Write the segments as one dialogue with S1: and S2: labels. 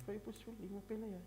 S1: Fuaiupu 15 pe leai.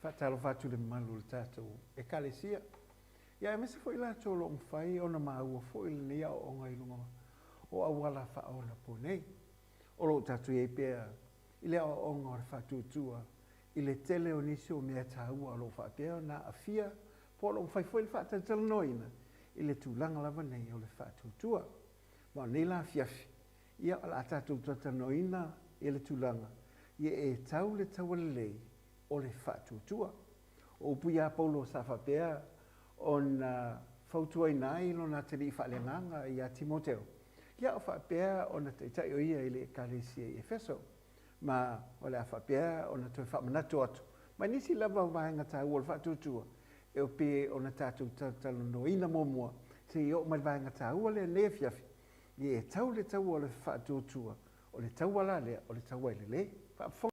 S1: Faatalofa atu i le mamalu o le tatou Ekalesia, ia aemaise foi latou o lo o mafai ona maua foi lenei aoaoga i luga o auala faaonaponei. O lo o tatou i ai pea i le aoaoga o le faatuatua i le tele o nisi o mea taua o lo o faapea ona aafia po o lo o mafai foi le faatalatalanoaina i le tulaga lava nei o le faatuatua. Ma o lenei la afiafi, ia o le a tatou talatalanoaina ia le tulaga ia e tau le taua lelei o le faatuatua. O upu ia a Paulo sa faapea ona fautuaina ai lona atalii faaleagaga ia Timoteo, ia o faapea ona taitai o ia i le Ekalesia i Efeso. Ma o le a faapea ona toe faamanatu atu mai nisi lava o vaega taua o le faatuatua e pei ona tatou talatalanoaina muamua seia oo mai le vaega taua lea i lenei afiafi, ia e tau le taua o le faatuatua, o le taua la lea, o le taua e lelei. Faafofoga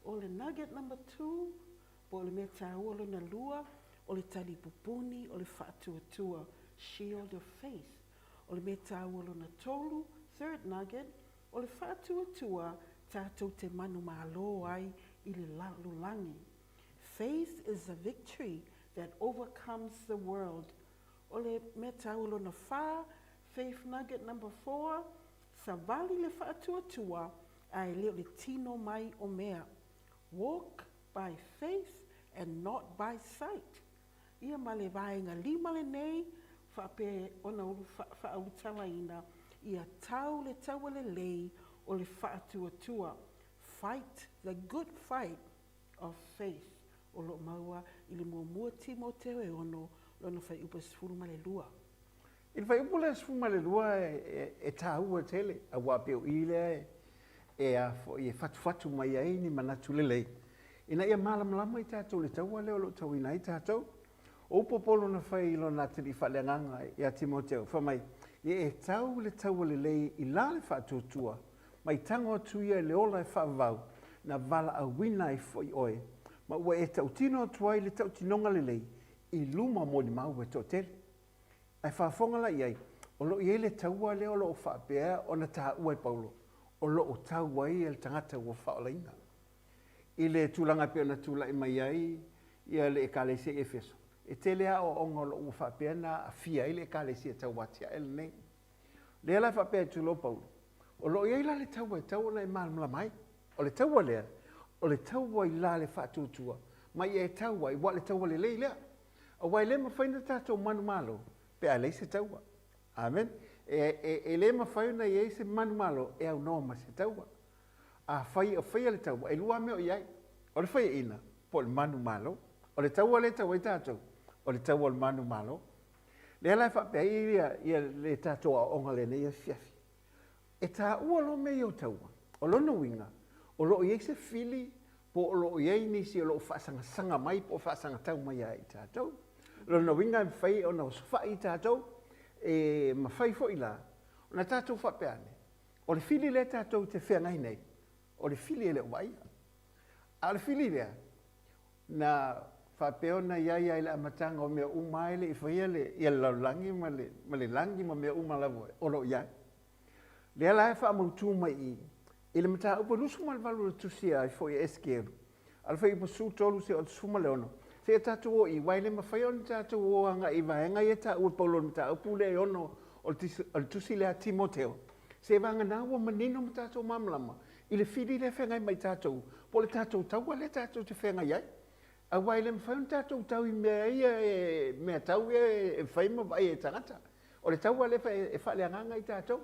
S2: O le nugget number 2, po o le mea taua lona lua, o le talipupuni o le faatuatua, shield of faith. O le mea taua lona tolu, third nugget, o le faatuatua tatou te manumalo ai i le lalolagi. Faith is a victory that overcomes the world. O le mea taua lona fa, faith nugget number 4, savali le faatuatua ae le o le tino mai o mea. Walk by faith and not by sight. Ia ma le vaega lima lenei faapea ona ulu faaulutalaina ia tau le taua lelei o le faatuatua, fight the good fight of faith, o lo o maua i le muamua Timoteo e 6, lona fuaiupu e 12.
S1: I le fuaiupu lea 12 e taua tele, aua pei o i lea e a foi e fatufatu mai ai ni manatu lelei, ina ia malamalama i tatou i le taua lea o lo o tauina ai tatou. O upu a Paulo na fai i lona atalii faaleagaga ia Timoteo, fai mai, Ia e tau le taua lelei i la le faatuatua, mai tago atu ia i le ola e faavavau, na valaauina ai foi oe, ma ua e tautino atu ai le tautinoga lelei i luma o molimau e toatele. Ae faafofoga la i ai, o lo o i ai le taua lea o lo o faapea ona taua e Paulo, o lo o tau ai le tagata ua faaolaina. I le tulaga e pei ona tulai mai ai ia le Ekalesia i Efeso, e tele aoaoga o lo o ua faapea ona aafia ai le Ekalesia tauatiae lenei. Lea la e faapea atu loa Paulo, o lo o i ai la le taua e tatau ona e malamalama ai. O le taua lea, o le taua i la le faatuatua, ma ia e tau ai, ua o le taua lelei lea. Aua e le mafai ona tatou manumalo pe a leai se taua. Amen. E, e, e le mafai ona i ai se manumalo e aunoa ma se taua. Afai o faia le taua, e lua lava mea o i ai, o le faiaina po o le manumalo. O le taua lea e tau ai tatou, o le taua o le manumalo. Lea la e faapea ai ia, ia le tatou aoaoga lenei afiafi. E taua loa mea ia o taua. O lona uiga, o lo o i ai se fili po o lo o i ai nisi o lo o faasagasaga mai po o faasagatau mai ia i tatou. O lona uiga e mafai ona osofai i tatou, e mafai foi la ona tatou faapea ane, o le fili lea tatou te feagai nei, o le fili e le o vaaia. A o le fili lea, na faapea ona i ai lava i le amataga o mea uma e le i faia le, ia le lalolagi ma le, ma le lagi ma mea uma lava o lo o i ai. Lea la e faamautu mai i i, i le mataupu e 28 o le tusi a foi a Esekielu, a le fuaiupu 13 seia 16, seia tatou o i, aua e le mafai ona tatou o agai i vaega ia e taua e Paulo i le mataupu lea e 6 o le tusi lea a Timoteo, seiavagana ua manino ma tatou malamalama i le fili lea e feagai ma i tatou, po o le tatou taua lea tatou te feagai ai. Aua e le mafai ona tatou tau i mea ia e mea tau ia e fai ma vaai e tagata. O le taua lea e faaleagaga i tatou.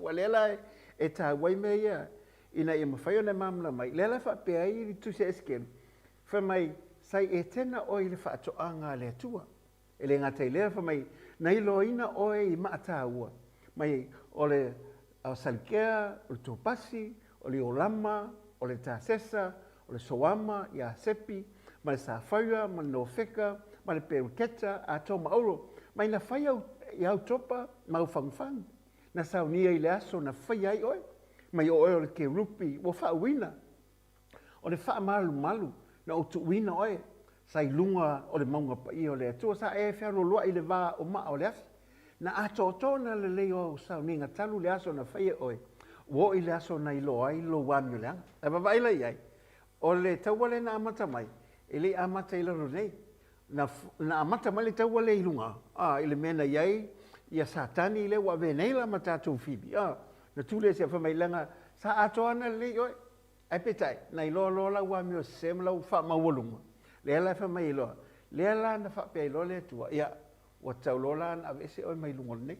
S1: Ua lea la e taua ai mea ia ina ia mafai ona e malamalama ai. Lea la e faapea ai le tusi a Esekielu, fai mai, Sa i Etena oe i le faatoaga a le Atua. E le gata i lea, fai mai, na iloaina oe i maa taua, mai o le Salikea, o le Topasi, o le Iolama, o le Tasesa, o le Soama, Iasepi, ma le Safaira, ma le Nofeka, ma le Peruketa, atoa ma Auro, mai na fai au i au topa ma au fagufagu, na saunia i le aso na faia ai oe, mai o oe o le kerupi ua faauuina. O le faamalumalu na ou tuuina oe, sa i luga o le mauga paia o le Atua, sa e fealoaloai i le va o maa o le afi. Na atoatoa ona lelei o au sauniga talu le aso na faia oe, ua oo i le aso na iloa ai lou amioleaga. Ae vaavaai la i ai, o le taua lea na amata mai, e le i amata i lalo nei. Na, na amata mai le taua lea i luga, a, i le mea na i ai ia Satani lea ua avea nei la ma tatou fili, a, na tuli ese fai mai leaga sa atoa ana lelei oe. Ae peitai, na iloa loa lau amio sese ma lau faamaualuga, lea la e fai mai ai loa, lea la na faapea ai loa le Atua, ia, ua tatau loa la ona aveese oe mai luga o lenei,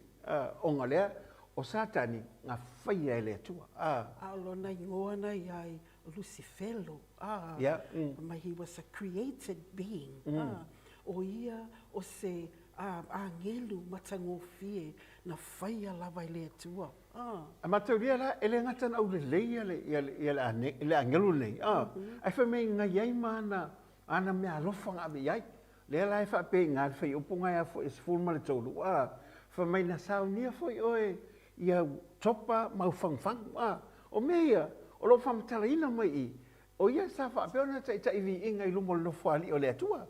S1: ona lea o Satani na faia e le Atua.
S2: A o lona igoa na i ai o Lusifelo. Ma he was a created being. O ia o se agelu matagofie na faia lava e le Atua.
S1: A mataulia la, e le gata na aulelei ia le, ia le, ia le, ane, le agelu lenei, ae fai mai na i ai ma ana, ana meaalofa na ave i ai. Lea la e faapea i ina le fuaiupu lena e 13, fai mai na saunia foi oe i au topa ma au fagufagu. O mea ia, o lo o faamatalaina mai i i, o ia sa faapea ona taitai viiga i luma o le Nofoalii o le Atua.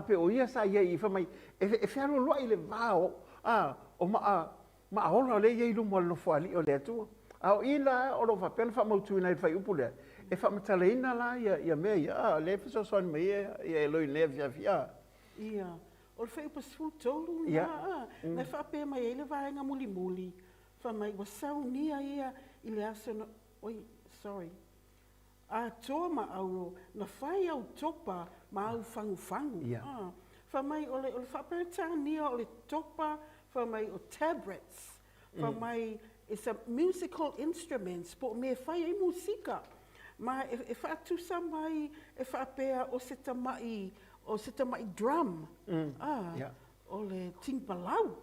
S1: Pe o ia sa i ai i, fai mai, e fealoaloai i le va o, o maa, maaola o lea e i ai i luma o le Nofoalii o le Atua. A o i la o lo o faapea ona faamautuina ai le fuaiupu lea, e faamatalaina la ia mea ia, lea e fesoasoani mai ai ia Eloi i lenei afiafi.
S2: Ia, o le fuaiupu 13 lena, na faapea mai ai le vaega mulimuli, fai mai ua saunia ia i le aso na, oi, sorry, atoa ma auro, na fai au topa ma au fagufagu. Fai mai o le faaperetania o le topa, fai mai o tabrets, fai mai it's a musical instruments, po o mea e fai ai musika. Ma e faatusa mai e faapea o se tama'i, o se tama'i drum, o le tigipalau.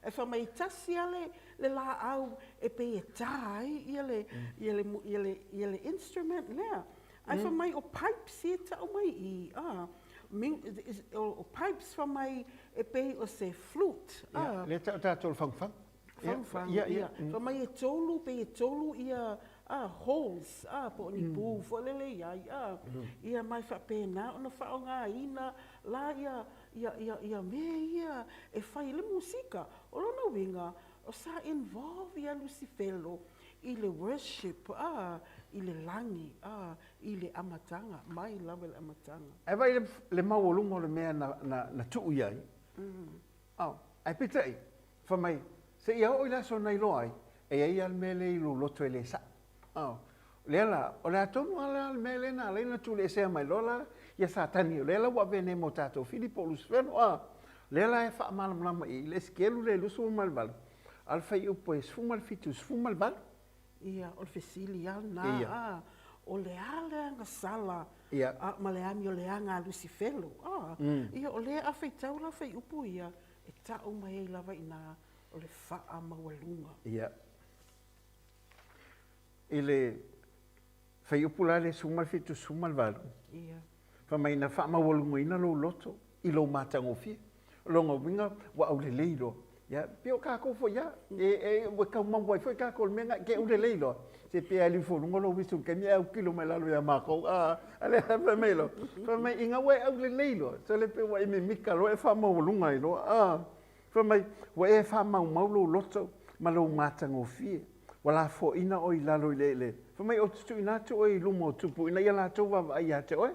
S2: E fai mai e tasi lava le laau e pei e tā ai ia le, ia le, ia le, ia le instrument lea. Ae fai mai o pipes ia e tau mai i i, o pipes fai mai e pei o se flute.
S1: Lea e tau tatou o le fagufagu.
S2: Fagufagu, ia. Fai mai e tolu, pei e tolu ia holes, po o ni pu foi lele i ai. Ia ma e faapena ona faaaogaina la ia, ia, ia, ia mea ia e fai ai le musika. O lona uiga, o sa involve ia Lusifelo i le worship, i le lagi, i le amataga, mai lava i le amataga.
S1: Ae vaai le maualuga o le mea na, na, na tuu i ai. Ae peitai, fai mai, seia oo i le aso na iloa ai, e i ai lava le mea lea i lou loto e le sao. Lea la, o le a tonu lava la le mea lea na ala ai ona tuuleesea mai loa la ia Satani, o lea la ua avea nei ma o tatou fili po o Lusifelo. Lea la e faamalamalama i i le Esekielu lea 28, a o le fuaiupu e 17 18.
S2: Ia, o le fesili lava lena, o le a le agasala ma le amioleaga a Lusifelo? Ia, o lea a faitau la fuaiupu ia, e tau mai ai lava i ina o le faamaualuga.
S1: Ia. I le fuaiupu la lea 17 18, fai mai na faamaualugaina lou loto i lou matagofie. O lona uiga ua aulelei loa. Ia, pei o tatou foi lava, e, ua tau maua ai foi tatou i le mea lena, e te aulelei loa, se pe alu ifo i luga lou uisu i le taimi ae autilo mai lalo ia matou. A lea fai mai loa, fai mai ina ua e aulelei loa, sole pe ua e mimita loa e faamaualuga ai loa. Fai mai, ua e faamaumau lou loto ma lou matagofie, ua lafoaina oe i lalo i le eleele. Fai mai, ou te tuuina atu oe i luma o tupu ina ia latou vaavaai ia te oe.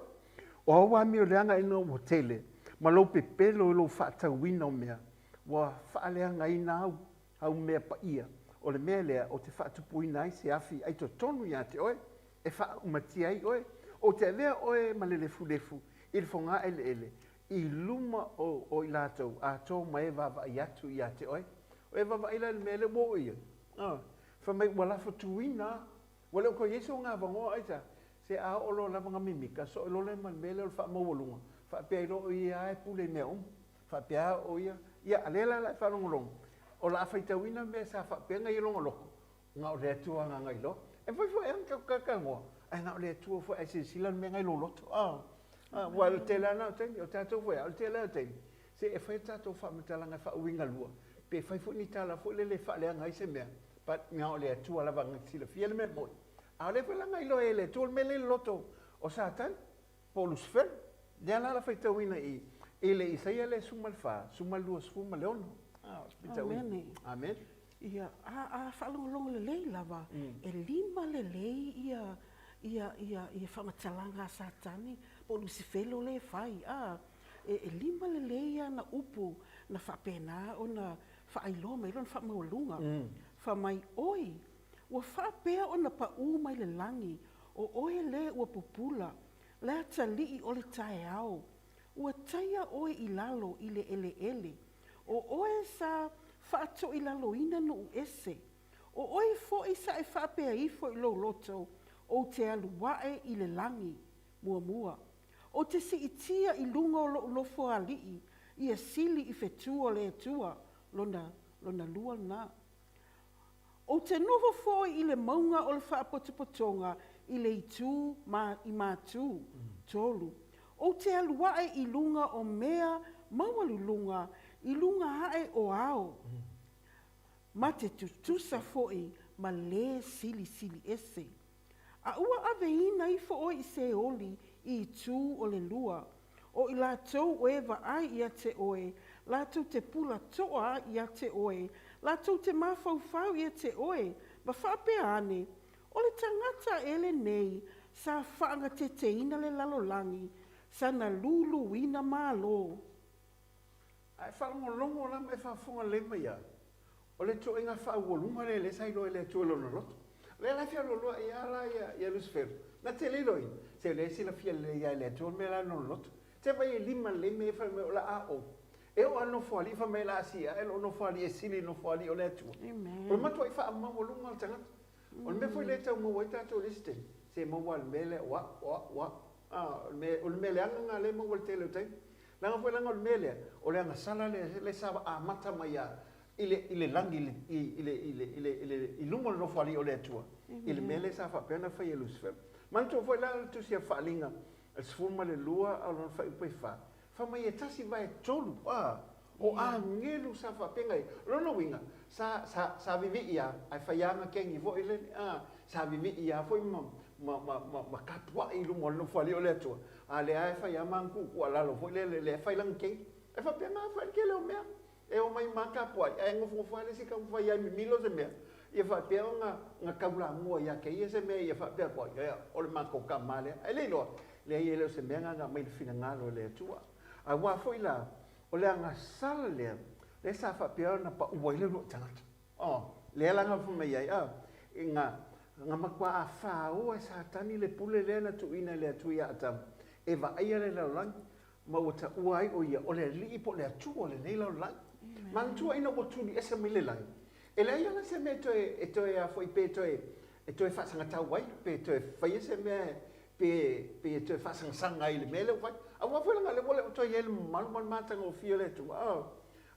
S1: O au amioleaga ina ua tele, ma lou pepelo i lou faatauina o mea, ua faaleagaina au, au mea paia. O le mea lea ou te faatupuina ai se afi ai totonu ia te oe, e faaumatia ai oe. Ou te avea oe ma le lefulefu i le fogaeleele i luma o i latou atoa ma e vaavaai atu ia te oe. O e vaavaai la i le mea lea ua oo i ai. Fai mai ua lafotuina, ua le o toe i ai so gavanoa aisa. Se a oo loa lava na mimita, soo loa lea ma le mea lea o le faamaualuga, faapea ai loa o ia lava e pule i mea uma. Faapea lava o ia, ia a lea la la e faalogologo, o le a faitauina mea sa faapea ona i ai lona loto, na o le Atua agaga iloa. E mafai foi ona tatou talatalanoa, ae na o le Atua foi ae silasila le mea na i lou loto. Aua o le tele lava na o taimi, o tatou foi lava, o le tele lava o taimi, se e fai a tatou faamatalaga e faauigalua, pe fai foi ni tala foi lele e faaleaga ai se mea, but na o le Atua lava na te silafia le mea moni. A o lea foi la na iloa e le Atua le mea lea i le loto O Satani, po o Lusifelo. Lea la la faitauina i i le Isaia lea 14, 26. Ah, faitauina.
S2: Amene.
S1: Amen.
S2: Ia, a faalogologo lelei lava, e lima lelei ia ia ia ia faamatalaga a Satani po o Lusifelo lea e fai, a. E lima lelei ana upu na faapena ona faailoa mai ai lona faamaualuga. Fai mai, Oi, ua faapea ona paʻū mai le lagi, o oe lē ua pupula, le atalii o le taeao, ua taia oe i lalo i le eleele, o oe sa faatoilaloina nuu ese, o oe foi sa e faapea ifo i lou loto, ou te alu ae i le lagi, muamua, ou te siitia i luga o loʻu nofoalii, ia sili i fetu o le Atua, lona, lona lua lena. Ou te nofo foi i le mauga o le faapotopotoga i le itu ma, i matū, tolu. Ou te alu ae i luga o mea maualuluga, i luga ae o ao, ma te tutusa foi ma le Silisili Ese. A ua aveina ifo oe i Seoli i itu o le lua, o i latou o e vaai ia te oe, latou te pula toa ia te oe, latou te mafaufau ia te oe, ma faapea ane, O le tagata e lenei sa faagateteina le lalolagi, sa na luluina malo.
S1: A e faalogologo la ma e faafofoga lelei mai ia, o le ituaiga faaualuga lea lea sa iloa e le Atua i lona loto. O lea la e feolooloai lava la ia, ia Lusifelo, na te le iloaina, se o lea e silafia lelei lava e le Atua le mea la i lona loto. Te vaai e lima lelei mea ia fai mai o le a ou. E oo lava i le Nofoalii fai mai o le a sii ae lou Nofoalii e sili i le Nofoalii o le Atua.
S2: Amen.
S1: O le matuai faamaualuga o le tagata. O le mea foi lea e tau maua ai tatou i le isi taimi, se maua lava i le mea lea o au, o au, o au. A, o le mea leaga lena lea e maua i le tele o taimi. Leaga foi leaga o le mea lea, o le agasala lea lea sa amata mai lava i le i le lagi i le i le i le i le i le i luma o le Nofoalii o le Atua, i le mea lea sa faapea ona fai e Lusifelo. Manatua foi la le Tusi a Faaaliga 12 a o lona faaiupu e 4, fai mai e tasi vae tolu, a, o agelu sa faapea ai. O lona uiga, sa, sa, sa vivii lava, ae fai lava kegi foi lele, a, sa vivii lava foi ma, ma, ma, ma, ma tapuai i luma o le Nofoalii o le Atua, a o lea lava e fai lava ma tuutuualalo foi lele, lea e fai lana kegi. E faapena foi le tele o mea, e omai ma tapuai, ae nofonofo lava le isi taumafai ai mimilo se mea, ia faapea ona na taulamua ia te ia se mea ia faapea atu ai, ia, o le matou tama lea. Ae le iloa, leai e le o se mea lena na aumai i le finagalo o le Atua. Aua foi la, o le agasala lea, lea sa faapea ona pau ai le uluai tagata. Oh, lea la na fai mai ai, ah, i nga, nga matua afaoa e Satani le pule lea na tuuina e le Atua ia Atamu, e vaaia le lalolagi, ma ua taua ai o ia o le Alii po o le Atua o lenei lalolagi. Manatua ina ua tuli ese mai le lagi, e leai lava se mea e toe, e toe a foi pe toe, e toe faasagatau ai, pe toe faia se mea pe, pe toe faasangasaga ai i le mea lea ua fai. Aua foi leaga o lea ua le o toe i ai le mamalu ma le matagofie o le Atua. Oh.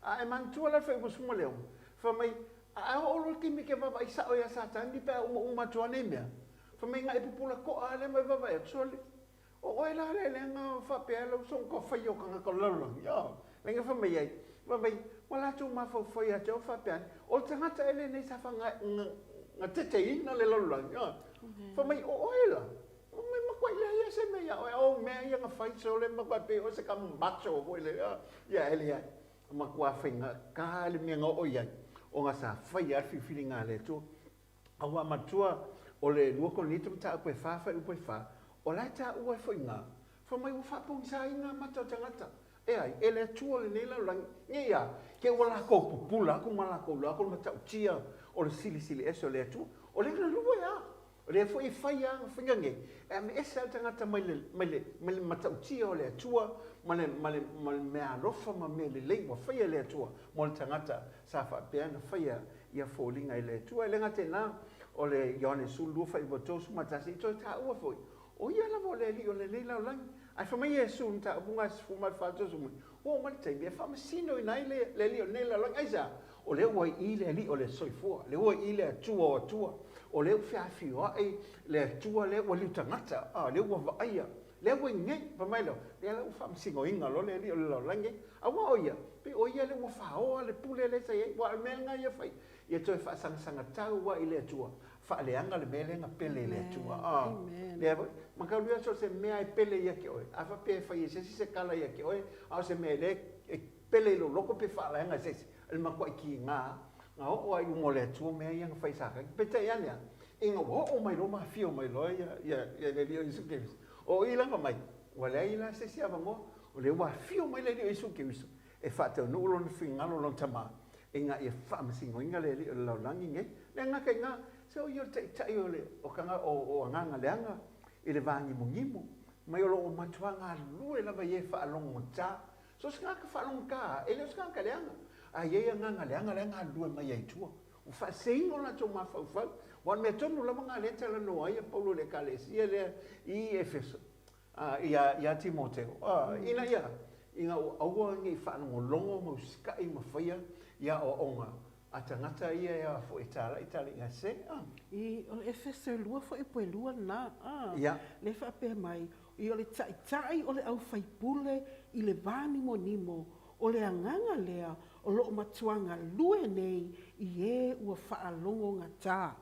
S1: A e manatua la le faaiuga 16, fai mai, a oo loa le taimi e te vaavaai sao ia Satani pe a umauma atu lava nei mea, fai mai na e pupula toa lava lea ma e vaavaai atu, sole, o oe la lea lea na faapea ai lau sogo faia o tagata o le lalolagi, oh, lea na fai mai ai, fai mai, ua latou mafaufau ia te au faapea ane, o le tagata ea lenei sa fagateteina le lalolagi, oh, fai mai, o oe la, Mai matuai leai lava se mea ia oe, o mea ia na fai sole matuai pei oe se tama macho foi lea, ia e leai. Matua faigata le mea na oo i ai, ona sa fai lava le filifiliga a le Atua. Aua matua o le 2 Korinito mataupu e 4 fuaiupu e 4, o la e taua ai foi i ina, fai mai ua faapogisaina mata o tagata, e ai, e le Atua lenei lalolagi, nei a, ke ua lakou pupula atu ma lakou loa atu le matautia o le Silisili Ese o le Atua. O lea na lua lava. O lea foi e fai lava faiga nei, e aveese lava le tagata mai le, mai le, mai le matautia o le Atua, ma le, ma le, ma le meaalofa ma mea lelei ua faia e le Atua mo le tagata sa faapea ona faia ia foliga i le Atua. E le gata i lena, o le Ioane 12 fuaiupu 31, i toe taua foi, o ia lava o le Alii o lenei lalolagi. Ae fai mai Iesu i le mataupu lena 14 31, ua oo mai le taimi e faamasinoina ai le, le alii o lenei lalolagi. Aisea? O lea ua i le Alii o le soifua, lea ua i le Atua o Atua, o lea ua feafioai le Atua lea ua liu tagata, a, lea ua vaaia, lea ua i nei. Fai mai lea, lea la ua faamasinoina loa le alii o le lalolagi nei. Aua o ia, Pei o ia lea ua faoa le pule lea sa i ai. Aua o le mea lena ia fai, ia toe faasagasagatatau lava i le Atua, faaleaga le mea lea na pele i le Atua. A, lea foi, mataulia so o se mea e pele ia te oe, a faapea e fai e se isi se tala ia te oe, a o se mea lea e pele i lou loto pe faaleaga e se isi, o le matuai tiga lava. Na oo lava i luma o le Atua mea ia na fai e Satani. Peitai ane lava, ina ua oo mai loa ma afio mai loa ia, ia, ia le Alii o Iesu Keriso, o i lana mai, ua leai la se isi avanoa, o lea ua afio mai le Alii o Iesu Keriso e faataunuu lona finagalo lona Tama, ina ia faamasinoina le alii o le lalolagi nei. Le agaga i ina, se o ia o le taitai o le, o taga, o, o agaga leaga i le va nimonimo, mai o lo o matuā galulue lava i e faalogogata. So o se tagata faalogogata, e le o se tagata leaga, a i ai agaga leaga la e galulue mai ai i tua. Ua faaseseina o latou mafaufau. Aua o le mea tonu lava lena lea e talanoa ai Paulo i le Ekalesia lea i Efeso, ia, ia Timoteo, ina ia, ina ua aua ne i faalogologo ma usitai ma faia i aoaoga a tagata ia e a foi e talai talaiga sese.
S2: I, o le Efeso e lua foi po e lua lena, a, lea e faapea mai, i o le taitai o le aufaipule i le va nimonimo, o le agaga lea o lo o matua galue nei i e ua faalogogata.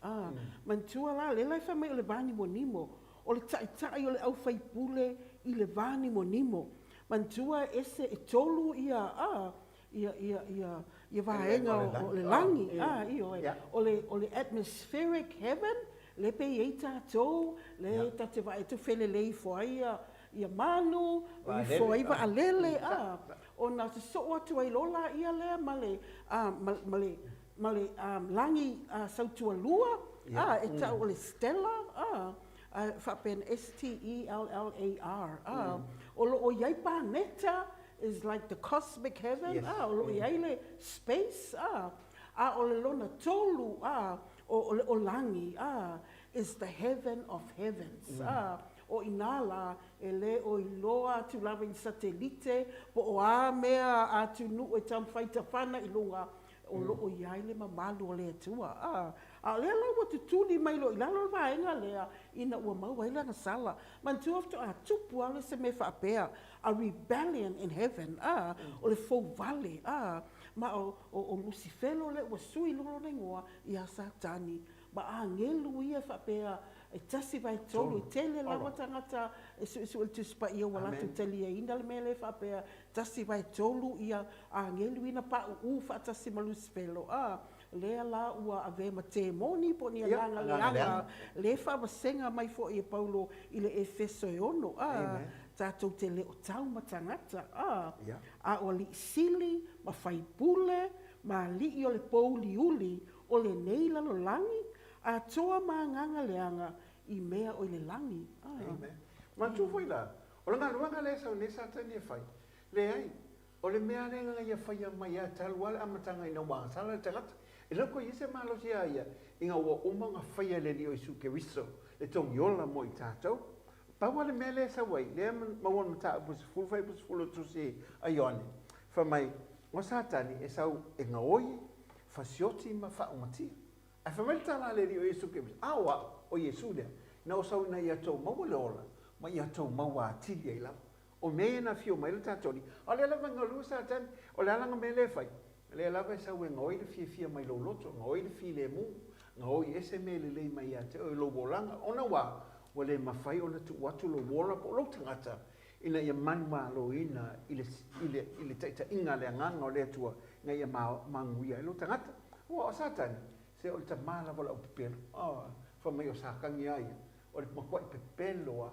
S2: A, manatua la, lea la e fai mai o le va nimonimo, o le taitai o le aufaipule i le va nimonimo. Manatua e ese, e tolu ia, a, ia, ia, ia, ia vaega o le lagi, a, ioe, o le, o le atmospheric heaven, lea pe i ai tatou, lea ta te vaai atu felelei ifo ai ia, ia manu, ifo ai vaalele, a, ona sosoo atu ai loa laia lea ma le, a, ma, ma le, ma le lagi sautualua, a, e tau o le stellar, a, a faapena, S-T-E-L-L-A-R, a, o lo o i ai paneta, is like the cosmic heaven, a, o lo o i ai le space, a, a o le lona tolu, a, o, o le ʻolagi, a, is the heaven of heavens, a, o i nā lā, e lē o iloa atu lava i ni satelite, po o a mea atunuu e taumafai tafana i luga, o lo o i ai le mamalu o le Atua. A, a o lea la ua tutuli mai loa i lalo le vaega lea ina ua maua ai le agasala. Manatua faatoa tupu lava se mea faapea, a rebellion in heaven, a, o le fouvale, a, ma o, o, o Lusifelo lea ua sui loa lona igoa ia Satani, ma agelu ia faapea e tasi vae tolu, e tele lava tagata e suesue le Tusi Paia ua latou taliaina le mea lea faapea tasi vae tolu ia agelu ia na pauu faatasi ma Lusifelo, a, lea la ua avea ma temoni po o ni agaga leaga, lea e faavasega mai foi e Paulo i le Efeso e ono, a, tatou te le o tau ma tagata, a, a o alii sili ma faipule ma alii o le pouliuli o lenei lalolagi, atoa ma agaga leaga i mea o i le lagi.
S1: Amen. Manatua foi la, o le galuega lea e sau nei Satani e fai, leai, o le mea lea na ia faia mai lava talu lava le amataga ina ua agasala le tagata. E le o toe i ai se malosi ia ia, ina ua uma ona faia e le Alii o Iesu Keriso le togiola mo i tatou. Pau lava le mea lea e sau ai, lea e maua i le mataupu 10 fuaiupu 10 o le Tusi a Ioane, fai mai, o Satani e sau e gaoi, fasioti ma faaumatia. Ae fai mai le tala a le Alii o Iesu Keriso, A o au, o Iesu lea, na ou sau ina ia tou maua le ola, ma ia tou maua atili ai lava. O mea ia na afio mai ai le tatou Alii. A o lea lava e galue Satani, o le a lana mea lea e fai? O lea lava e sau e gaoi le fiafia mai lou loto, gaoi le filemu, gaoi ese mea lelei mai ia te oe i lou olaga, ona ua, ua le mafai ona tuu atu lou ola po o lou tagata ina ia manumaloina i le, i le, i le taitaiga a le Agaga o le Atua ina ia manuia ai lou tagata. Aua o Satani, se o le tamā lava o le aupepelo. Oh, fai mai o Satani a ia, o le matuai pepelo lava.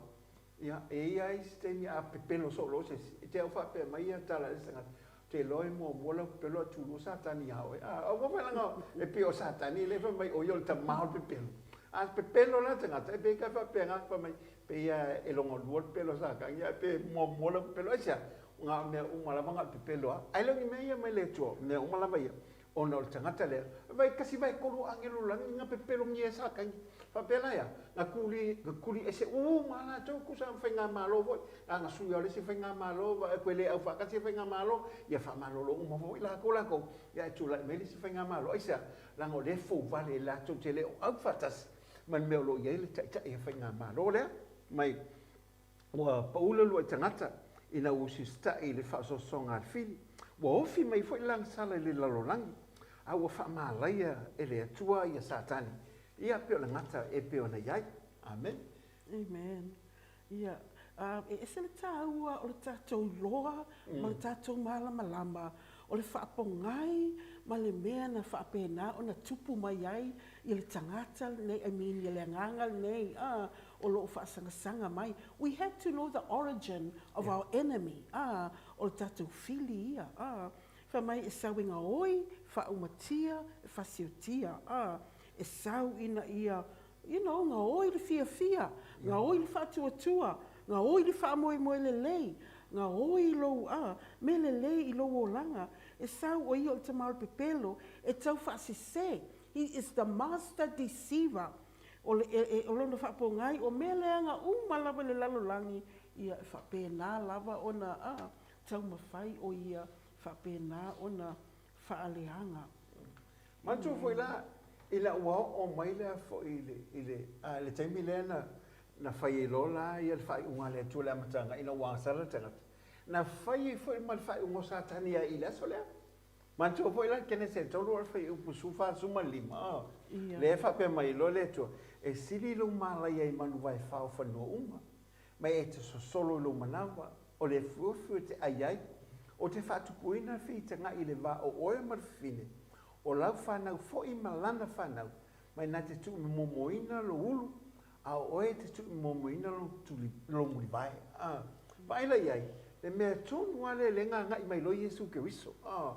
S1: Ia, e i ai isi taimi a pepelo soo loa se isi, e te au faapea mai ia tala a le isi tagata, Ou te iloa e muamua lau pepelo ae tulua Satani ia oe. A, aua foi leaga e pei o Satani lea e fai mai o ia o le tamā o le pepelo. A pepelo la le tagata, e pei e faapena, fai mai, pei lava e logalua le pepelo a Satani, ae pe muamua lau pepelo. Aisea? Na o mea uma lava na o le pepelo lava. Ae le o ni mea ia mai le Atua, o mea uma lava ia, ona o le tagata lea, vai tasi vae tolu o agelu o lagi na pepelogia e Satani. Faapea la ia, na tuli, na tuli ese uma lava latou, tusa ma faigamalo foi, a na sui lava o le isi faigamalo, vaai atu e le aufaatasi le faigamalo, ia faamalolo uma foi latou latou, ia ae tulai mai le isi faigamalo. Aisea? Leaga o lea e fouvale latou te le o aufaatasi ma le mea o lo o i ai le taitai o faigamalo lea. Mai ua pau le uluai tagata ina ua usiusitai i le faaosoosoga a le fili. Ua ofi mai foi le agasala i le lalolagi, a ua faamalaia e le Atua ia Satani, ia pei o le gata e pei ona i ai. Amen.
S2: Amen. Ia, e ese le tāua o le tatou iloa ma le tatou malamalama o le faapogai ma le mea na faapena ona tupu mai ai i le tagata lenei, I mean i le agaga lenei o lo o faasagasāga mai. We have to know the origin of our enemy, o le tatou fili ia. Fai mai e sau e gaoi, faaumatia, e fasiotia, e sau ina ia you know, gaoi le fiafia, gaoi le faatuatua, gaoi le faamoemoe lelei, gaoi lou mea lelei i lou olaga. E sau o ia o le tama o le pepelo e tau faasese. He is the master deceiver. O le, e, e, o lona faapogai, o mea leaga uma lava i le lalolagi, ia e faapena lava ona taumafai o ia faapena ona faaleaga.
S1: Manatua foi la, ina ua oo mai lea foi i le, i le, a, le taimi lea na, na fai ai loa la ia le faaiuga a le Atua i le amataga ina ua agasala le tagata, na fai ai foi ma le faaiuga o Satani ia i le aso lea. Manatua foi la Kenese e 3 o le fuaiupu 45, a, lea e faapea mai ai loa le Atua, E sili lou malaia i manuvae fao fanua uma, ma e te sosolo i lou manawa, o le afuafu e te ai ai, o te faatupuina le feitagai i le va o oe ma le fafine, o lau fanau foi ma lana fanau, mai na te tuumomoina lou ulu, a o oe e te tuumomoina lou mulivae. A, vaai la i ai, le mea tonu lava lea lea na agai mai loa Iesu Keriso. A,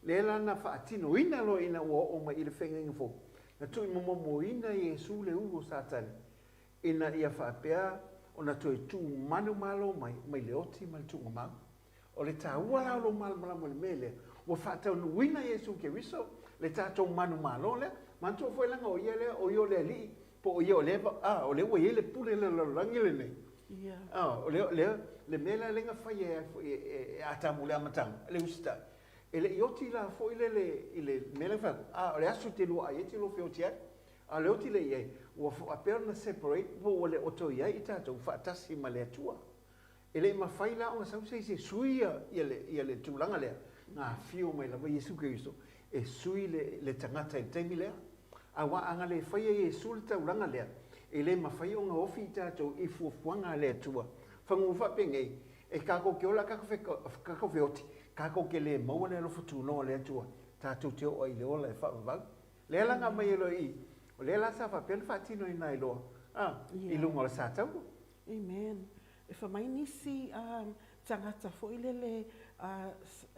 S1: lea la na faatinoina loa ina ua oo mai i le feagaiga fou, na tuumomoina Iesu le ulu o Satani, ina ia faapea ona toe tumanumalo mai, mai le oti ma le tuugamau. O le taua la o lou malamalama i le mea lea, ua faataunuuina Iesu Keriso le tatou manumalo lea. Manatua foi leaga o Ia lea, o Ia o le Alii, po o Ia o lea, a, o lea ua i ai le pule i le lalolagi lenei. A, o lea, lea, le mea la lea na fai ai foi e, e Atamu i le amataga, le usitai, e le i oti la foi le, le, i le mea lea na fai atu, a, o le aso e te lua ai ai, e te lua feoti ai. A o le oti lea i ai, ua faapea ona separate po ua le oto i ai i tatou faatasi ma le Atua. E le i mafai la ona sau se isi e sui ia, ia le, ia le tulaga lea, na afio mai lava Iesu Keriso e sui le, le tagata i le taimi lea. Aua a na le faia e Iesu le taulaga lea, e le mafai ona ofi i tatou i fuafuaga a le Atua. Fagū faapenei, e tatou te ola tatou feoti, tatou te le maua le alofa tunoa o le Atua, tatou te oo ai i le ola e faavavau. Lea la na aumai ai loa i i, o lea la sa faapea ona faatinoina ai loa, a, i luga o le satauro.
S2: Amen. E fai mai nisi tagata foi lele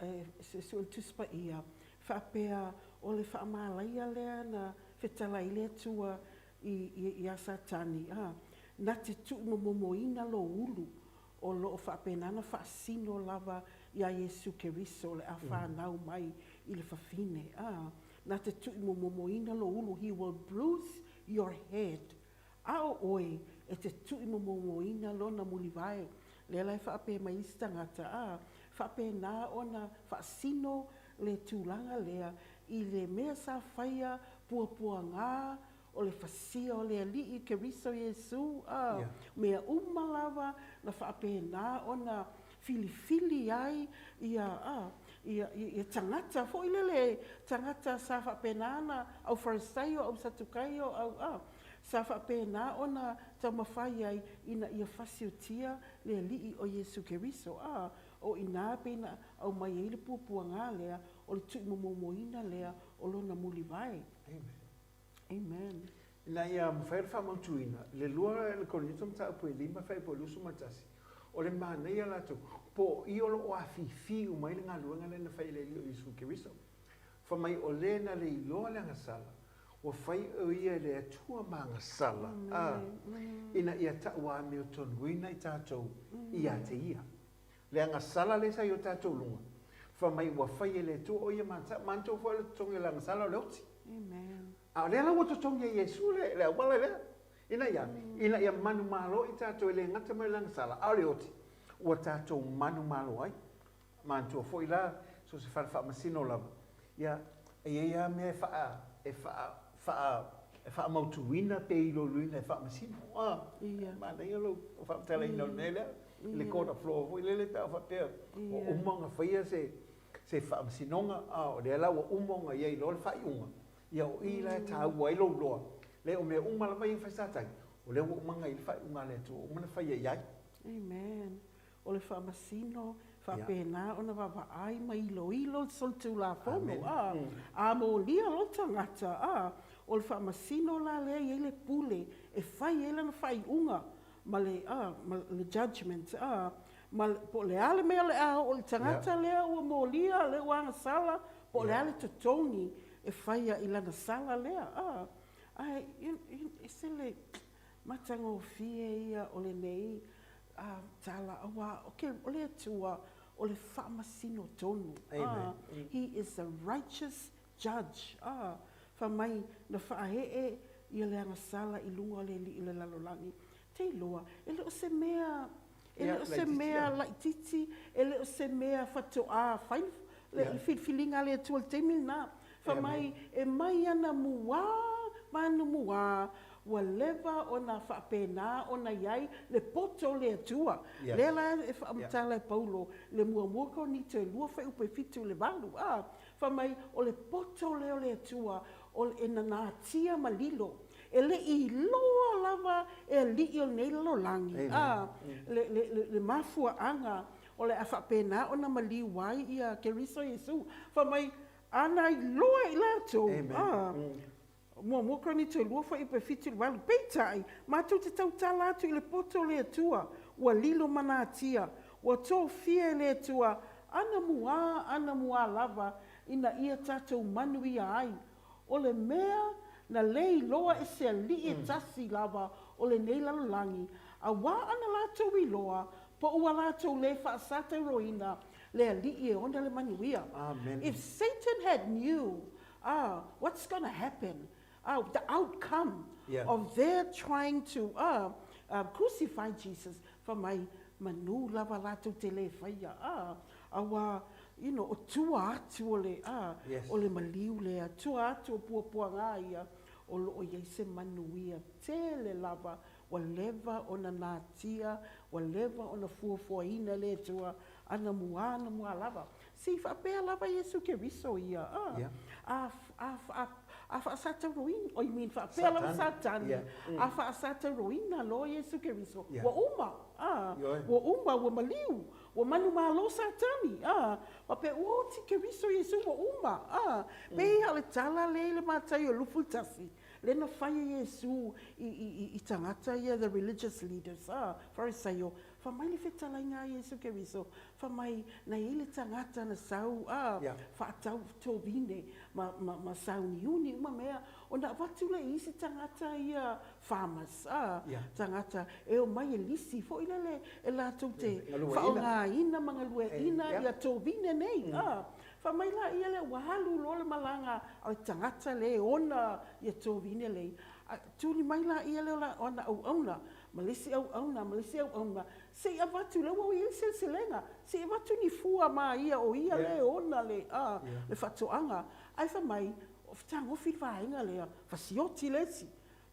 S2: e suesue le Tusi Paia, faapea o le faamalaia lea na fetalai le Atua iā Satani, a, na te tuumomomoina lou ulu, o lo o faapena ona faasino lava iā Iesu Keriso o le a fanau mai i le fafine, a, na te tuumomomoina lou ulu, he will bruise your head, A o oe, e te tuuimomomoina lona mulivae. Lea la e faapea mai isi tagata, a, faapena ona faasino le tulaga lea i le mea sa faia puapuaga o le fasia o le Alii Keriso Iesu, a, mea uma lava na faapena ona filifili ai ia, a, ia, ia tagata foi lele, tagata sa faapena ona au Farisaio, au Satukaio, au, a, sa faapena ona taumafai ai ina ia fasiotia le Alii o Iesu Keriso, a, o i ina pei na aumai ai le puapuaga lea o le tuumomomoina lea o lona mulivae.
S1: Amen.
S2: Amen.
S1: Ina ia mafai ona faamautuina le lua le Korinito mataupu e 5 fuaiupu e 21, o le manaia latou, po o i o lo o afifi uma ai le galuega lea na fai e le Alii o Iesu Keriso. Fai mai o le na le iloa le agasala, ua fai o ia e le Atua ma agasala, a, ina ia tauamiotonuina i tatou ia te ia. Le agasala lea sa i o tatou luga, fai mai ua fai e le Atua o ia ma agasala, manatua foi o le totogi o le agasala o le oti. A o lea la ua totogi e Iesu le, le auala lea, ina ia, ina ia manumalo i tatou e le gata mai o le agasala, a o le oti, ua tatou manumalo ai. Manatua foi la, so o se fale faamasino lava, ia, e i ai lava mea e faa, e faa, faa, e faamautuina pe iloiloina e faamasino. A,
S2: Ia.
S1: manaia lou faamatalaina o le mea lea, i le
S2: Ia.
S1: court of law foi lele pe a faapea ua
S2: Ia.
S1: uma ona faia se, se faamasinoga, a o lea la ua uma ona i ai loa le faaiuga, ia o i la e taua ai lou iloa, leai o mea uma lava ia na fai e Satani, o lea ua uma ona i ai le faaiuga a le Atua, ua uma ona faia i ai.
S2: Amen. O le faamasino, faapena ona vaavaai ma iloilo le solitulafono, a, a molia loa le tagata, a, o le faamasino la lea e i ai le pule e fai ai lana faaiuga ma le, a, ma le judgement, a, ma po o le a le mea o le a oo i le tagata lea ua molia, lea ua agasala, po o le a le totogi e faia i lana sala lea, a. Ae e ese le matagofie ia o lenei tala, aua o le Atua o le faamasino tonu.
S1: Amen.
S2: He is a righteous judge. Fai mai na faaee ia le agasala i luga o le alii o le lalolagi. Te iloa, e le o se mea, e le o se mea laitiiti, e le o se mea faatoa fai le filifiliga a le Atua i le taimi lena. Fai mai, e mai anamua ma anamua, ua leva ona faapena ona i ai le poto o le Atua. Lea la e faamatala e Paulo i le muamua Korinito e 2 fuaiupu e 7 i le 8, a, fai mai, o le poto lea o le Atua e nanatia ma lilo. E le i iloa lava e alii o lenei lalolagi, a, le mafuaaga o le a faapena ona maliu ai ia Keriso Iesu. Fai mai, a na iloa e i latou, a, muamua Korinito e 2 fuaiupu e 7 i le 8, peitai, matou te tautala atu i le poto o le Atua, ua lilo manatia, ua tofia e le Atua anamua anamua lava ina ia tatou manuia ai. O le mea na le iloa e se alii e tasi lava o lenei lalolagi, auā ana latou iloa, po ua latou le faasatauroina le alii e ona le manuia.
S1: Amen.
S2: If Satan had knew what's gonna happen, the outcome of their trying to crucify Jesus, fai mai, manu lava latou te le faia, auā, you know, o tua atu o le, a,
S1: Yes.
S2: o le maliu lea, tua atu o puapuaga ia, o lo o i ai se manuia tele lava, ua leva ona natia, ua leva ona fuafuaina e le Atua, anamua anamua lava. Se i faapea lava Iesu Keriso ia, a,
S1: Yeah.
S2: a, a, a, a faasatauroina, I mean, faapea lava
S1: Satani.
S2: Satani,
S1: Yeah.
S2: a faasatauroina loa Iesu Keriso,
S1: Yeah.
S2: ua uma, a,
S1: Ioe.
S2: ua uma, ua maliu, Ua manumalo Satani, a, faapea, ua oti Keriso Iesu ua uma, a. Pei a o le tala lea i le Mataio 21, lea na fai e Iesu i, i, i, i tagata ia, the religious leaders, a, Farisaio, fai mai le fetalaiga a Iesu Keriso, fai mai, na i ai le tagata na sau, a,
S1: Yeah.
S2: faatau tovine ma, ma, ma sauniuni uma mea, ona avatu lea i isi tagata ia, farmers, a,
S1: Yeah.
S2: tagata e omai e lisi foi lele e latou te
S1: Galueaiina.
S2: faaaogaina ma galueaiina
S1: Yeah.
S2: ia tovine nei, a. Fai mai laia lea ua alu loa le malaga a le tagata lea e ona ia tovine nei, a tuli mai laia lea o la, o ana auauna, ma le isi auauna, ma le isi auauna, se i avatu, lea ua i ai le seleselega, se i avatu ni fua ma ia o ia
S1: Yeah.
S2: lea e ona le, a,
S1: Yeah.
S2: le faatoaga. Ae fai mai, o fetagofi le vaega lea, fasioti le isi,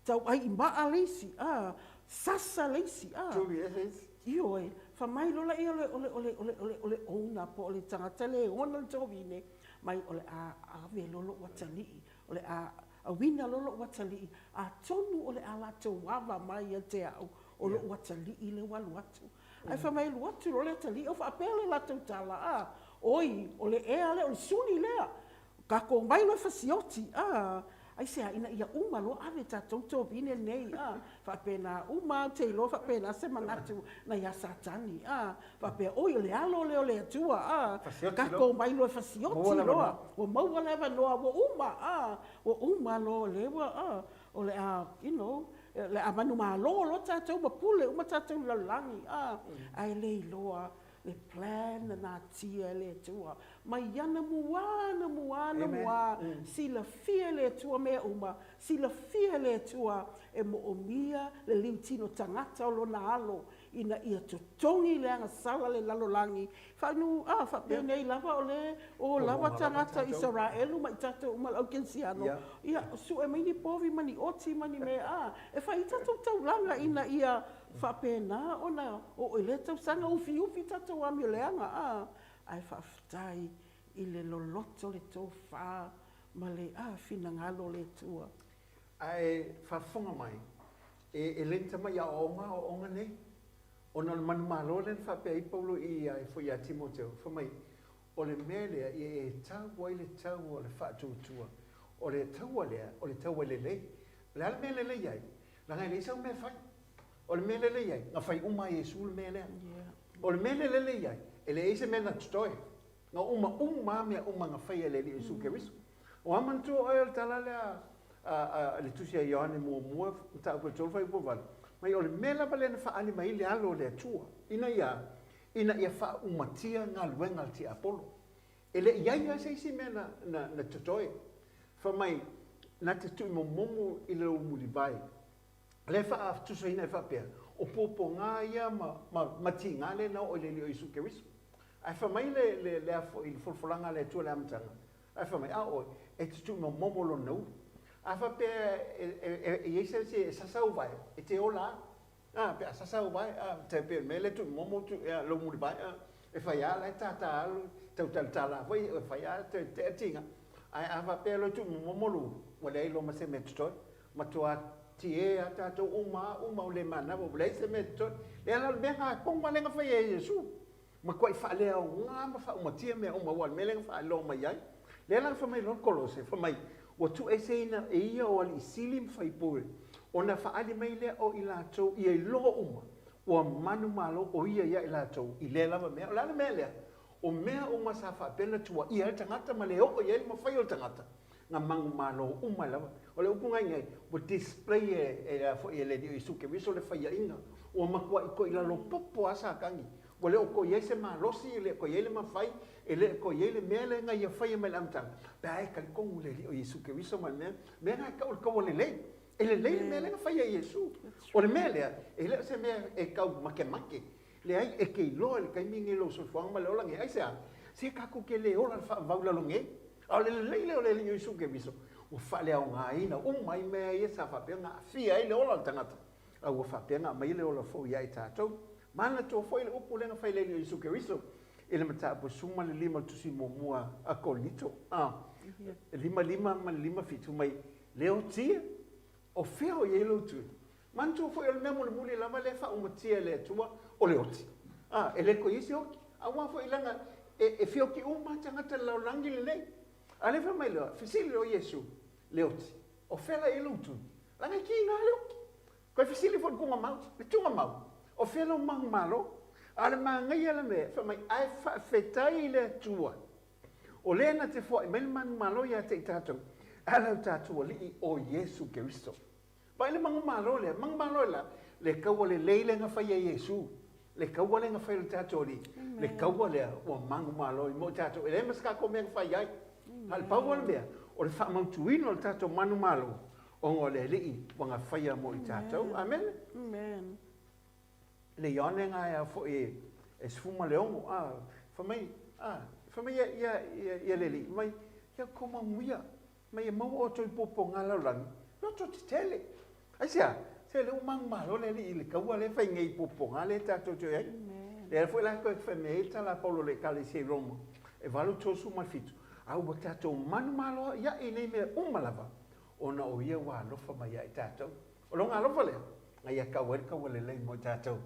S2: Tauai i maa le isi, a, sasa le isi, a.
S1: Tuli ese isi.
S2: Ioe, fai mai loa laia o le, o le, o le, o le, o le, o le owner po o le tagata lea e ona le tovine, mai o le a ave loa lou atalii, o le a auina loa lou atalii, atonu o le a latou ava mai ia te au, o lou atalii lea ua alu atu. Ae fai mai alu atu loa le atalii, o faapea le latou tala, a, oi, o le ea lea, o le suli lea, Kako mai loa fasioti, a, aisea ina ia uma loa ave tatou tovine nei, a, faapena uma ou te iloa faapena se manatu na iā Satani, a, faapea, oi o le alo lea o le Atua, a,
S1: Fasioti loa.
S2: kako mai loa fasioti
S1: Maua le
S2: loa,
S1: avanoa.
S2: ua maua le avanoa, ua uma, a, ua uma loa lea ua, a, o le a, you know, o le a manumalo loa tatou ma pule uma tatou i le lalolagi, a, ae le iloa le plan na natia e le Atua. Mai anamua, anamua, anamua, silafia e le Atua mea uma, silafia e le Atua e moomia le liutino tagata o lona alo ina ia totogi le agasala le lalolagi. Faanu, a, faapenei lava o le o lava tagata Isaraelu ma i tatou uma le au kerisiano, ia, sue mai ni povi ma ni oti ma ni mea, a, e fai ai tatou taulaga ina ia faapena ona oo i lea tausaga ufiufi tatou amioleaga, a, ae faafetai i le loloto le tofā ma le a finagalo o le Atua.
S1: Ae faafofoga mai, e, e le ni tamai aoaoga aoaoga nei, ona o le manumalo lea na faapea ai Paulo i ia foi ia Timoteo, fai mai, o le mea lea ia e tau ai le taua o le faatuatua, o le taua lea, o le taua lelei. O le a le mea e lelei ai? Leaga e leai sau mea e fai. O le mea lelei ai, na fai uma e Iesu le mea lea. O le mea le lelei ai, e leai se mea na totoe. Na uma uma lava mea uma na faia e le Alii Iesu Keriso. O a manatua oe o le tala lea a le tusi a Ioane muamua, mataupu e 3 fuaiupu 8, mai o le mea lava lea na faaali mai ai le Alo o le Atua, ina ia, ina ia faaumatia galuega a le tiapolo. E le i i ai lava se isi mea na, na, na totoe. Fai mai, na te tuuimomomo i le lou mulivae. Lea e faatusaina ai faapea, o puapuaga ia ma, ma, ma tiga lea na oo i le Alii o Iesu Keriso. Ae fai mai le, le, le a foi, le folafolaga a le Atua i le amataga, ae fai mai, a oe, e te tuuimomomo lona ulu. A faapea e, e, e, e i ai se isi e sasa ou vae, e te ola lava. A, pe a sasa ou vae, a, tai pei o le mea lea tuuimomomo tu, ea, lou mulivae, a, e fai lava la e tātā alu, tau talatala foi, e fai lava toe tea tiga. Ae a faapea loa e tuuimomomo lou ulu, ua leai loa ma se mea totoe. Matua tie a tatou uma a uma o le manava ua leai se mea e totoe. Lea la o le mea na tonu lava lea na faia e Iesu. Matuai faaleaoga ma faaumatia mea uma aua o le mea lea na faailoa mai ai. Lea la na fai mai loa le Kolose, fai mai, ua tuueseina e ia o alii sili ma faipule, ona faaali mai lea o i latou ia iloa uma ua manumalo o ia ia i latou i lea lava mea. O le a le mea lea? O mea uma sa faapea ona tuuaia ai le tagata ma le oo i ai le mafai o le tagata, na manumalo uma ai lava. O le upu gainei, ua display e, e a foi e le Alii o Iesu Keriso le faiaina, ua matuai toe i lalo popo lava Satani. Ua le o toe i ai se malosi, e le o toe i ai le mafai, e le o toe i ai le mea lea na ia faia mai le amataga, pe a e talitonu i le Alii o Iesu Keriso ma le mea, mea na e tau o le taua lelei. E lelei le mea lea na faia e Iesu. O le mea lea, e le o se mea e tau makemake. Leai, e te iloa i le taimi lenei lou soifuaga ma le ola nei. Aisea? Se tatou te le ola i le faavavau i lalo nei. A o le lelei lea o le Alii o Iesu Keriso, ua faaleaogaina uma ai mea ia sa faapea ona aafia ai le ola o le tagata, a ua faapea ona aumai le ola fou ia i tatou. Manatua foi le upu lea na fai e le Alii o Iesu Keriso i le mataupu e 15 o le tusi muamua a Korinito, a, 5, 5 ma le 5, 7, mai, Le otia, o fea o i ai lou tui? Manatua foi o le mea mulimuli lava lea e faaumatia e le Atua, o le oti. A, e le toe i ai se oti. Aua foi leaga e, e feoti uma lava tagata i le lalolagi lenei. A lea fai mai loa, fesili loa Iesu, le oti, o fea la i ai lou tui? Leaga e kiga le oti. Toe fesili foi le tugamau, le tugamau, o fea lou manumalo? A o le manaia le mea, fai mai, ae faafetai i le Atua, o lea na te foai mai le manumalo ia te i tatou, ala o tatou Alii o Iesu Keriso. Vaai le manumalo lea, manumalo e la, le taua lelei lea na faia e Iesu, le taua lea na fai e le tatou Alii, le taua lea ua manumalo i mo i tatou, e leai ma se tatou mea na fai ai. A o le pau lava le mea, o le faamautuina o le tatou manumalo, ona o le Alii ua na faia mo i tatou. Amene.
S2: Amen.
S1: Le Ioane na e a foi e, e 16, a, fai mai, a, fai mai ia, ia, ia, ia le Alii, fai mai, ia kou manuia, Mai e maua outou i puapuaga lalolagi, loto tetele. Aisea? Se lea ua manumalo le Alii i le taua lea e fai nei i puapuaga lea tatou te o i ai. Lea foi la toe fai mai ai le tala a Paulo i le Ekalesia i Roma, e 8:37, a ua tatou manumalo iae i nei mea uma lava, ona o ia ua alofa mai ia i tatou. O lona alofa lea, na ia tau ai le taua lelei mo i tatou,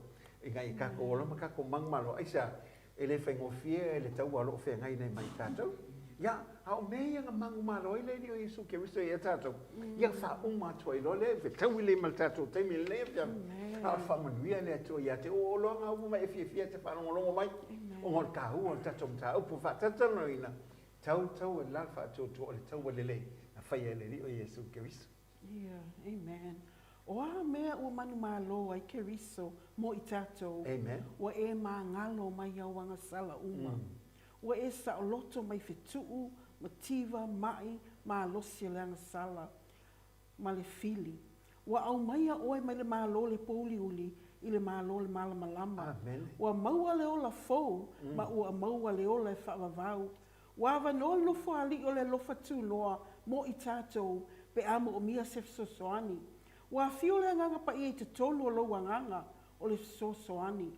S1: ina ia tatou ola ma tatou manumalo. Aisea? E le faigofie le taua o lo o feagai nei ma i tatou. Ia, a o mea ia na manumalo ai le Alii o Iesu Keriso ia tatou, ia faauma atu ai loa lea, fetaui lea ma le tatou taimi i lenei afiafi. A o le faamanuia le Atua ia te oe, o loa na upu mai e fiafia e te faalogologo mai, ona o le taua o le tatou mataupu faatalatalanoaina, tau tau e la le faatuatua o le taua lelei na faia e le Alii o Iesu Keriso.
S2: Ia, amen. O a mea ua manumalo ai Keriso mo i tatou,
S1: Amen.
S2: ua e magalo mai au agasala uma. Ua e saoloto mai fetuu, mativa, maʻi, malosi o le agasala, ma le fili. Ua aumaia oe mai le Malo le pouliuli i le Malo le malamalama.
S1: Amen.
S2: Ua maua le ola fou, ma ua maua le ola e faavavau. Ua avanoa le Nofoalii o le alofa tunoa mo i tatou pe a moomia se fesoasoani. Ua afio le Agaga Paia i totonu o lou agaga o le fesoasoani.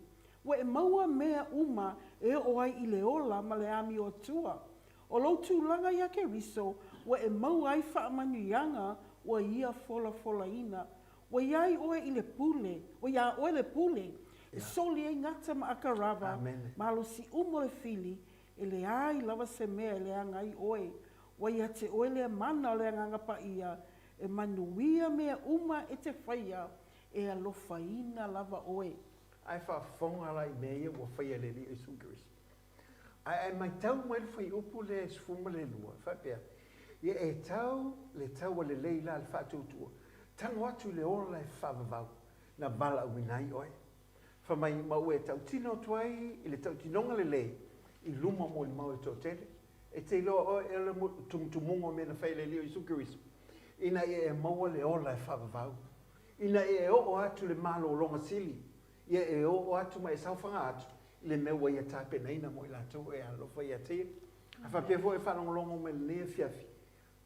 S2: Ua e maua mea uma e oo ai i le ola ma le amioatua. O lou tulaga iā Keriso, ua e maua ai faamanuiaga ua Ia folafolaina. Ua i ai oe i le pule, ua iā oe le pule, e soli ai gata ma akarava, malosi uma o le fili, e leai lava se mea e leaga ai oe. Ua ia te oe lea mana o le Agaga Paia, e manuia mea uma e te faia, e alofaina lava oe.
S1: Ae faafofoga la i mea ia ua faia e le Alii o Iesu Keriso. Ae a e matau mai le fuaiupu lea e 12, e faapea, Ia e tau le taua lelei la le faatuatua, tago atu i le ola e faavavau, na valaauina ai oe. Fai mai, ma ua e tautino atu ai i le tautinoga lelei i luma o molimau e toatele. E te iloa oe e le tumutumuga o mea na fai e le Alii o Iesu Keriso, ina ia e maua le ola e faavavau, ina ia e oo atu i le malologa sili, ia e oo atu ma e saofaga atu i le mea ua Ia tapenaina mo i latou e alolofa ia te Ia. A faapea foi e faalogologo mai i lenei afiafi,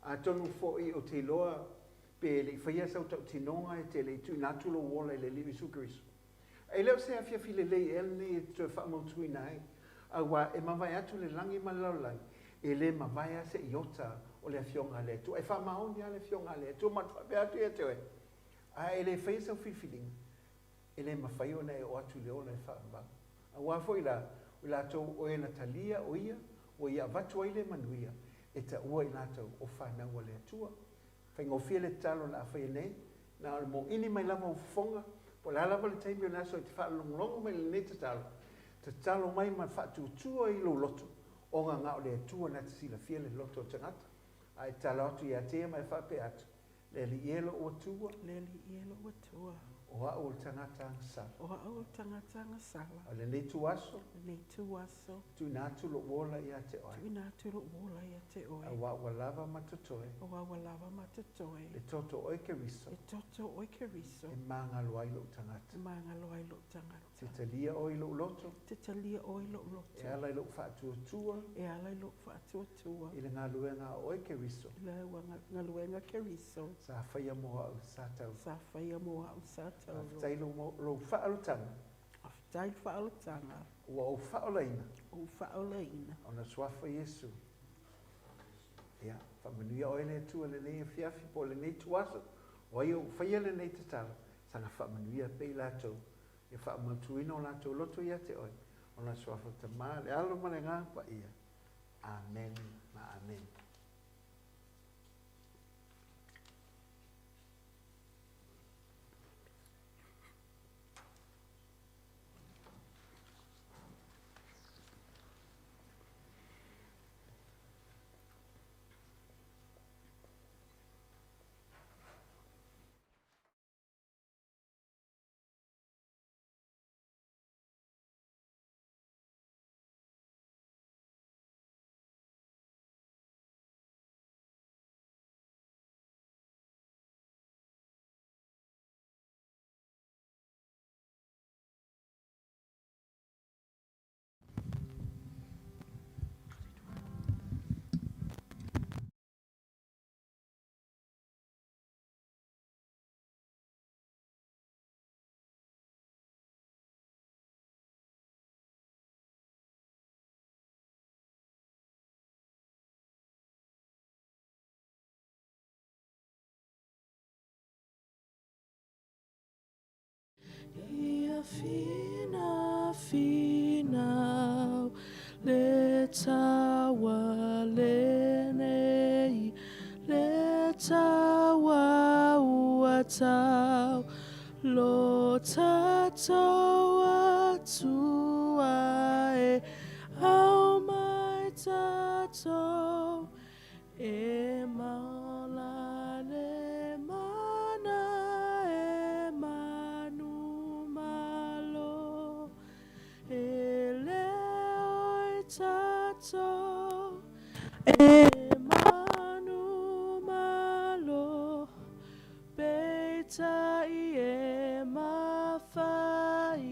S1: atonu foi ou te iloa pe le i faia sau tautinoga e te le i tuuina atu lou ola i le Alii o Iesu Keriso. E le o se afiafi lelei ea lenei e te toe faamautuina ai, auā e mavae atu le lagi ma le lalolagi, e le mavae lava se iota o le Afioga a le Atua. E faamaoni lava le Afioga a le Atua ma te faapea atu ia te oe, a e le faia sau filifiliga, e le mafai ona e oo atu i le ola e faavavau. Auā foi la, o i latou o e na talia o ia, ua ia avatu ai le manuia, e taua i latou o fanau a le Atua. Faigofie le tatalo o le a faia nei, na o le mōʻini mai lava ou fofoga, po o le a lava le taimi o le aso e te faalogologo mai i lenei tatalo, tatalo mai ma faatuatua i lou loto, ona na o le Atua na te silafia le loto o le tagata. A e tatalo atu ia te ia ma e faapea atu, Le Alii e lou Atua.
S2: Le Alii e lou Atua.
S1: O a'u o le tagata agasala.
S2: O a'u o le tagata agasala.
S1: O lenei ituaso.
S2: Lenei ituaso.
S1: Tuuina atu lou ola ia te oe.
S2: Tuuina atu lou ola ia te oe.
S1: Auā ua lava ma totoe.
S2: Auā ua lava ma totoe.
S1: Le toto o oe Keriso.
S2: Le toto o oe Keriso.
S1: E magalo ai lou tagata.
S2: E magalo ai lou tagata.
S1: Te talia oe i lou loto.
S2: Te talia oe i lou loto.
S1: E ala i lou faatuatua.
S2: E ala i lou faatuatua.
S1: I le galuega a oe Keriso.
S2: I le galuega a Keriso.
S1: Sa faia mo a'u sa taulu.
S2: Sa faia mo a'u sa taulu.
S1: Faafetai lou faaolataga.
S2: Faafetai le faaolataga.
S1: Ua ou faaolaina.
S2: Ua ou faaolaina.
S1: Ona suafa Iesu. Ia, faamanuia oe le Atua i lenei afiafi po o lenei ituaso. O ai o faia lenei tatalo, saga faamanuia pea i latou Ia faamautuina o latou loto ia te oe, ona Suafa Tama, le Alo ma le Agaga Paia. Amene ma Amene.
S3: Ia finafinau le taua lenei, le taua ua tau lo tatou Atua e au mai tatou e maola le mana e manumalo e le oi tatou e manumalo peitai e mafai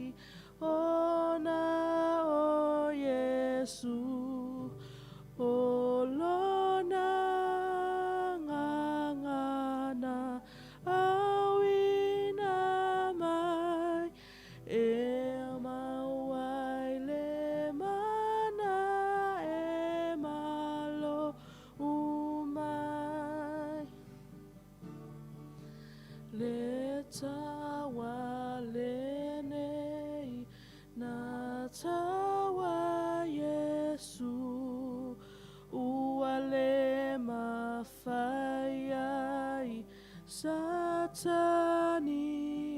S3: ona o Iesu o lona gagana auina mai e mau ai le mana e malo. taua lenei na taua Iesu ua le mafai ai Satani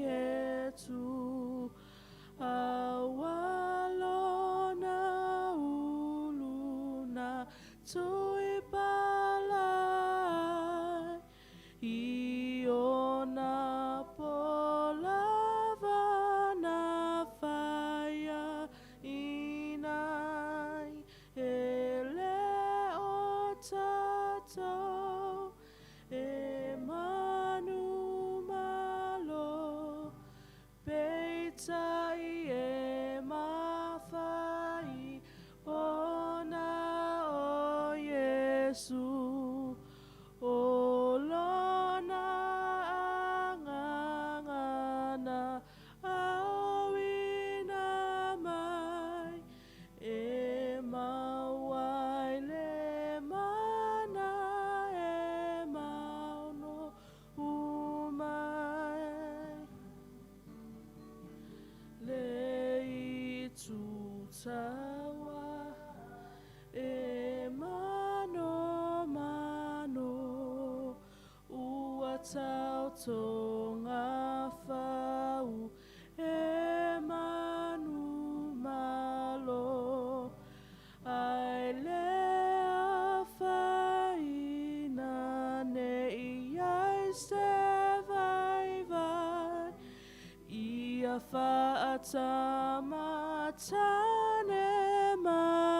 S3: e tu. A ua lona ulu na tui palai i ona po lava na faiaina ai. E le o tatou e manumalo, peitai e mafai ona o Iesu. O lona agaga na auina mai e maua ai le mana e maono mai. Le itu taua e manomano ua tautoga fau e manumalo ai le afaina nei ai se vaivai ia faatamatane ma.